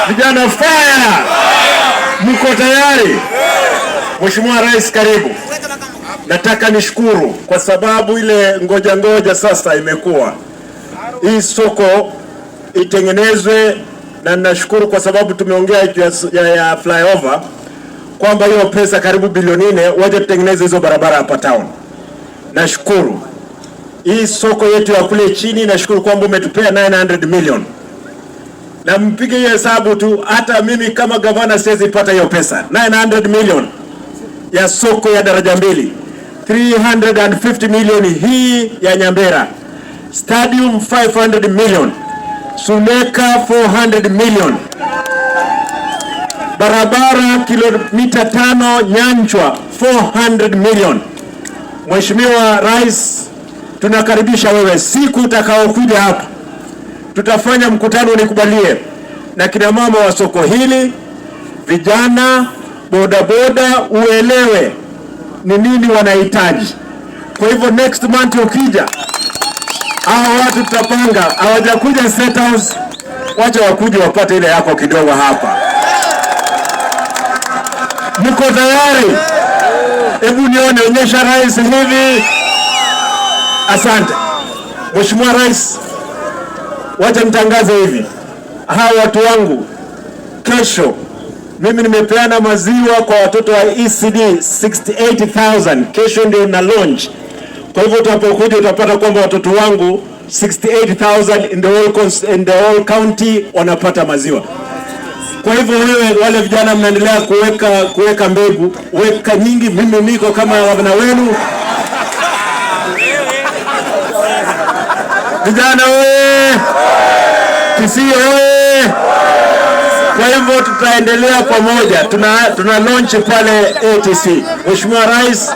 Vijana fire! Mko tayari? Mheshimiwa Rais, karibu. Nataka nishukuru kwa sababu ile ngoja ngoja sasa imekuwa hii soko itengenezwe, na nashukuru kwa sababu tumeongea juu ya flyover kwamba hiyo pesa karibu bilioni 4 waje tutengeneze hizo barabara hapa town. Nashukuru hii soko yetu ya kule chini, nashukuru kwamba umetupea 900 million, na mpige hiyo hesabu tu, hata mimi kama gavana siwezi pata hiyo pesa 900 million ya soko ya daraja mbili, 350 million hii ya Nyambera, stadium 500 million, Suneka 400 million, barabara kilomita 5 Nyanchwa 400 million. Mheshimiwa Rais, tunakaribisha wewe siku utakaokuja hapa, tutafanya mkutano, nikubalie na kina mama wa soko hili, vijana, bodaboda, uelewe ni nini wanahitaji. Kwa hivyo next month ukija, hawa watu tutapanga, hawajakuja State House, wacha wakuje wapate ile yako kidogo hapa. Mko tayari? Hebu nione, onyesha rais hivi. Asante Mheshimiwa Rais, wacha nitangaze hivi, hawa watu wangu, kesho mimi nimepeana maziwa kwa watoto wa ECD 68,000. Kesho ndio na launch. Kwa hivyo utapokuja utapata kwamba watoto wangu 68,000 in the whole county wanapata maziwa. Kwa hivyo wewe, wale vijana mnaendelea kuweka mbegu, weka nyingi. Mimi niko kama wana wenu vijana we, Kisii oye! Kwa hivyo tutaendelea pamoja, tuna launch pale ATC. Mheshimiwa Rais,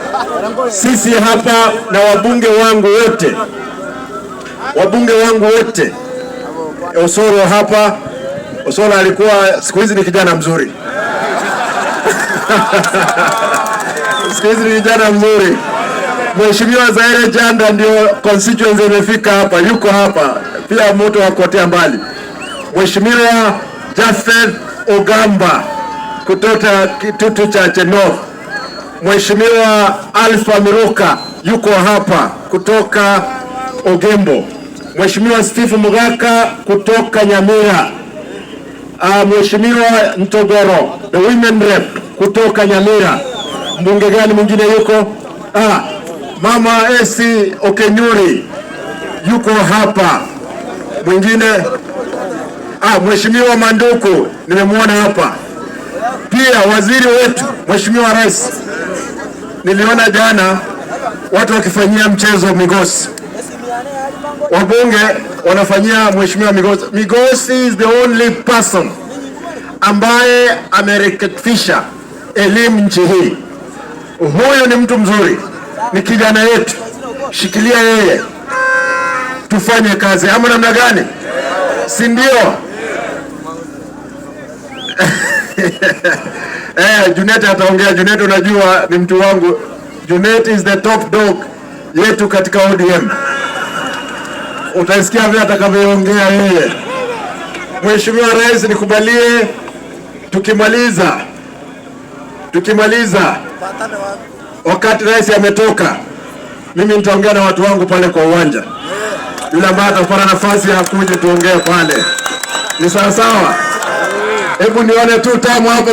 sisi hapa na wabunge wangu wote, wabunge wangu wote, Osoro hapa. Osoro alikuwa siku hizi ni kijana mzuri siku hizi ni kijana mzuri. Mheshimiwa Zaire Janda ndio constituency imefika hapa, yuko hapa pia, moto wa kuotea mbali. Mheshimiwa Jafeth Ogamba kutoka Kitutu Chache North. Mheshimiwa Alpha Miruka yuko hapa kutoka Ogembo. Mheshimiwa Steve Mugaka kutoka Nyamira. Mheshimiwa Ntogoro the women rep kutoka Nyamira. Mbunge gani mwingine yuko? Mama Esi Okenyuri yuko hapa. Mwingine Mheshimiwa Manduku nimemwona hapa pia. Waziri wetu Mheshimiwa Rais, niliona jana watu wakifanyia mchezo Migosi, wabunge wanafanyia Mheshimiwa Migosi. Migosi is the only person ambaye amerekebisha elimu nchi hii. Huyu ni mtu mzuri, ni kijana yetu, shikilia yeye, tufanye kazi ama namna gani? Si ndio? Junet ataongea. Junet unajua ni mtu wangu. Junet is the top dog yetu katika ODM. Utasikia vile atakavyoongea yeye. Mheshimiwa Rais, nikubalie tukimaliza wakati rais ametoka, mimi nitaongea na watu wangu pale kwa uwanja. Yule ambaye atapata nafasi ya kuja tuongee pale, ni sawa sawa. Hebu nione tu tamu hapo.